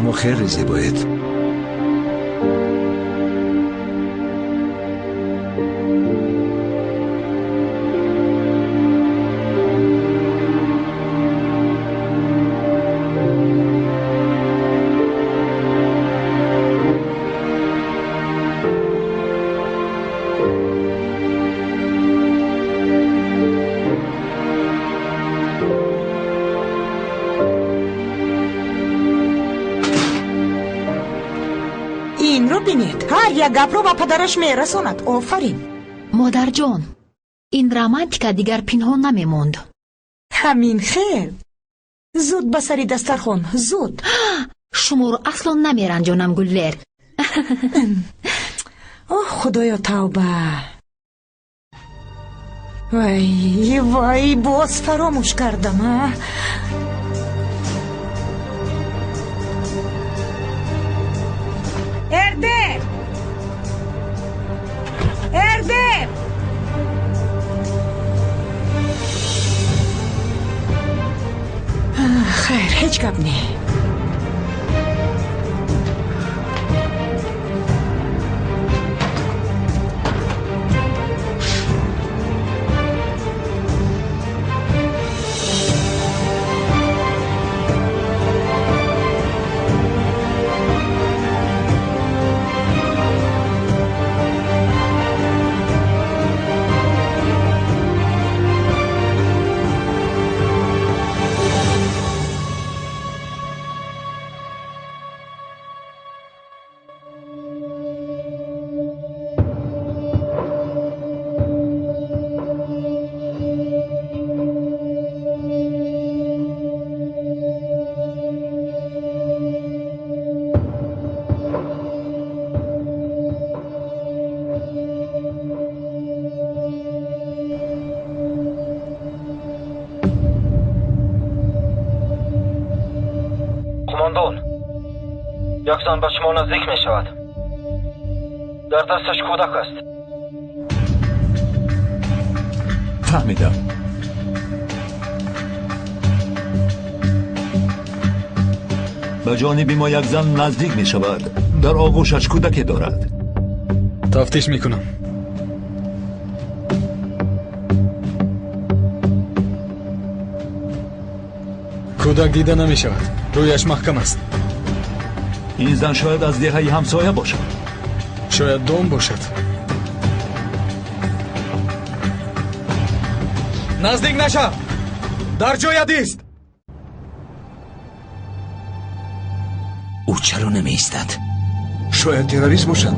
Шумо хеле зебоед. Инро бинед, ҳар як гапро ба падараш мерасонад. Офарин. Модарҷон, ин романтика дигар пинҳон намемонд. Ҳамин хел. Зуд ба сари дастархон, зуд. Шуморо асло намеранҷонам, Гуллер. Оҳ, худоё, тавба. Вай, вай, боз фаромӯш кардам, а? Эрдем! Эрдем! Хайр, ҳеҷ гап не. Қумондон, як зан ба шумо наздик мешавад. Дар дасташ кӯдак аст. Фаҳмидам. Ба ҷониби мо як зан наздик мешавад. Дар оғӯшаш кӯдаке дорад. Тафтиш мекунам. Кӯдак дида намешавад. Рӯяш маҳкам аст. Ин зан шояд аз деҳаи ҳамсоя бошад. Шояд дом бошад. Наздик нашав! Дар ҷоят ист! Ӯ чаро намеистад? Шояд террорист бошад.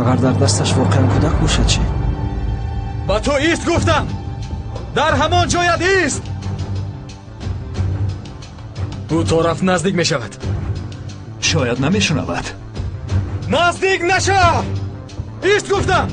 Агар дар дасташ воқеан кӯдак бошад чӣ? Ба ту ист гуфтам! Дар ҳамон ҷоят ист! Ӯ то рафт наздик мешавад. Шояд намешунавад. Наздик нашав! Ист гуфтам!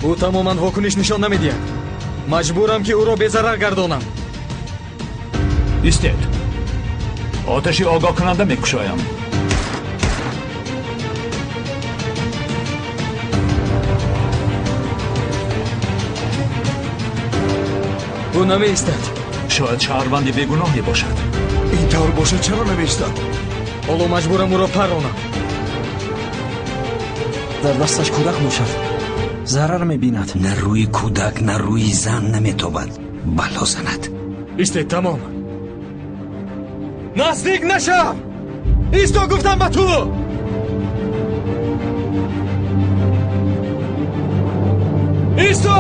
Ӯ тамоман вокуниш нишон намедиҳад. Маҷбурам ки ӯро безарар гардонам. Истед. Оташи огоҳкунанда мекушоям. Ӯ намеистад. Шояд шаҳрванди бегуноҳе бошад. Ин тавр бошад, чаро намеистад? Ҳоло маҷбурам ӯро парронам. Дар дасташ кӯдак бошад, зарар мебинад. На рӯи кӯдак, на рӯи зан наметобад. Бало занад. Истед, тамом. Наздик нашав! Исто гуфтам ба ту! Исто!